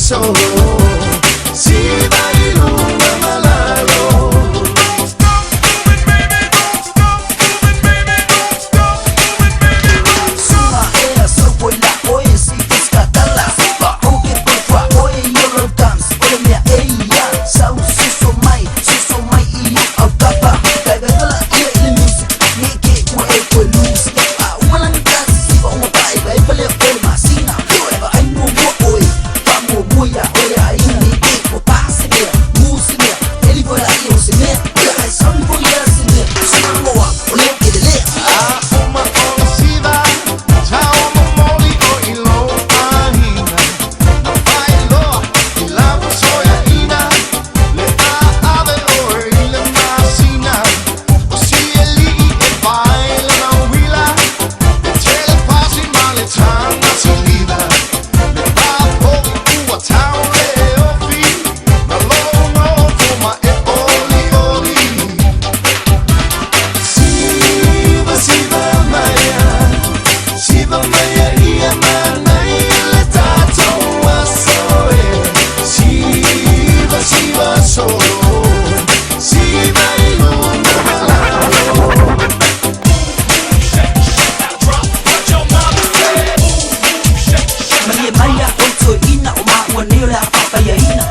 Solo Siva i luga ma lalo. Suga ea sau oi la oe si fuska tala. Pa oke po fa oe yolo dance. Ole mea eia sau suso mai suso mai i au tapa. Kai kai kala ia i le music. Ni ke ua e koe lose. A umalang kasi si pa uma pa e kai pale oe masina. Oe ba ai mua mua oe. Pa mua mua ia oe ai ni ke ko pa se mea. Mu se mea. Eli foi la ia o se mea. Ia ai sauni foi ia se mea. Sumangoa o leo ke le lea. A uma o siva tau momoli o ilo ahina. Na whailoa i lawa soia ina. Le a ave oe i le masina. O si e lii e vai na wila. E tele pasi ma le tanga siliva. Le pāpori ua tau le ofi. Na lono foma e oli oli. Siva, siva maya, siva maya ia manai le tatou aso e. Siva, siva solo, siva i luga ma lalo. Malie maia oi toi ina o maua nei o le a whapaia ina.